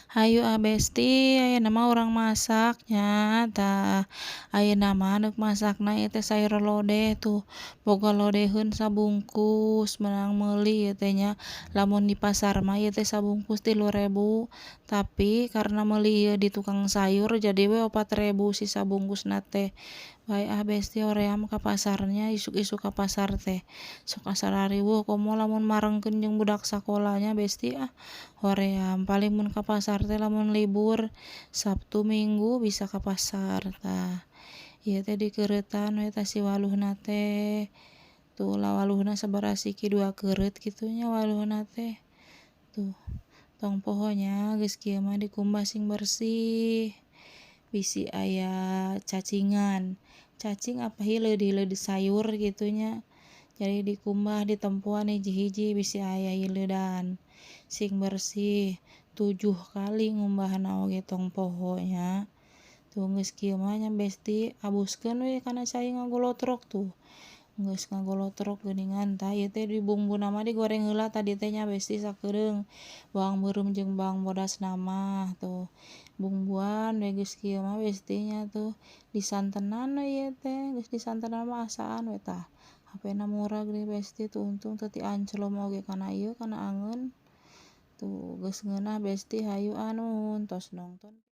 Hayu ah Besti, ayeuna mah urang masak nya. Tah, ayeuna mah deuk masakna ieu teh sayur lodeh tuh, boga lodeheun sabungkus meunang meuli ieu teh nya. Lamun di pasar mah ieu teh sabungkus 3.000, tapi karena meuli ieu di tukang sayur jadi we 4.000 si sabungkusna teh. Bae ah Besti, hoream ka pasar nya, isuk-isuk ka pasar teh sok asa rariweuh, komo lamun marengkeun jeung budak sakola nya, Besti. Ah, hoream paling mun ka pasar teh lamun libur Sabtu Minggu bisa ka pasar. Tah, ieu teh dikeureutan we tah si waluhna teh. Tuh lah, waluhna sabaraha siki, dua keureut kitu nya waluhna teh. Tuh, tong poho nya, geus kieu mah dikumbah sing bersih, bisi aya cacingan, cacing apa hileud-hileud sayur kitu nya. Jadi dikumbah, ditempoan hiji-hiji, bisi aya hileudan. Sing bersih, 7 kali ngumbahna oge tong poho nya. Tuh, geus kieu mah nya, Besti, abuskeun we kana cai ngagolotrok. Tuh, geus ngagolotrok geuningan. Tah, ieu teh dibumbuna mah digoreng heula tadi teh nya, Besti, sakedeung bawang beureum jeung bawang bodasna mah. Tuh, bumbuan we. Geus kieu mah, Besti nya, tuh disantenan we ieu teh. Geus disantenan mah asaan we. Tah, hapena murag deui, Besti. Tuh, untung teu tianclom oge kana ieu, kana angeun. Tuh, geus ngeunah, Besti. Hayu ah, nuhun tos nongton.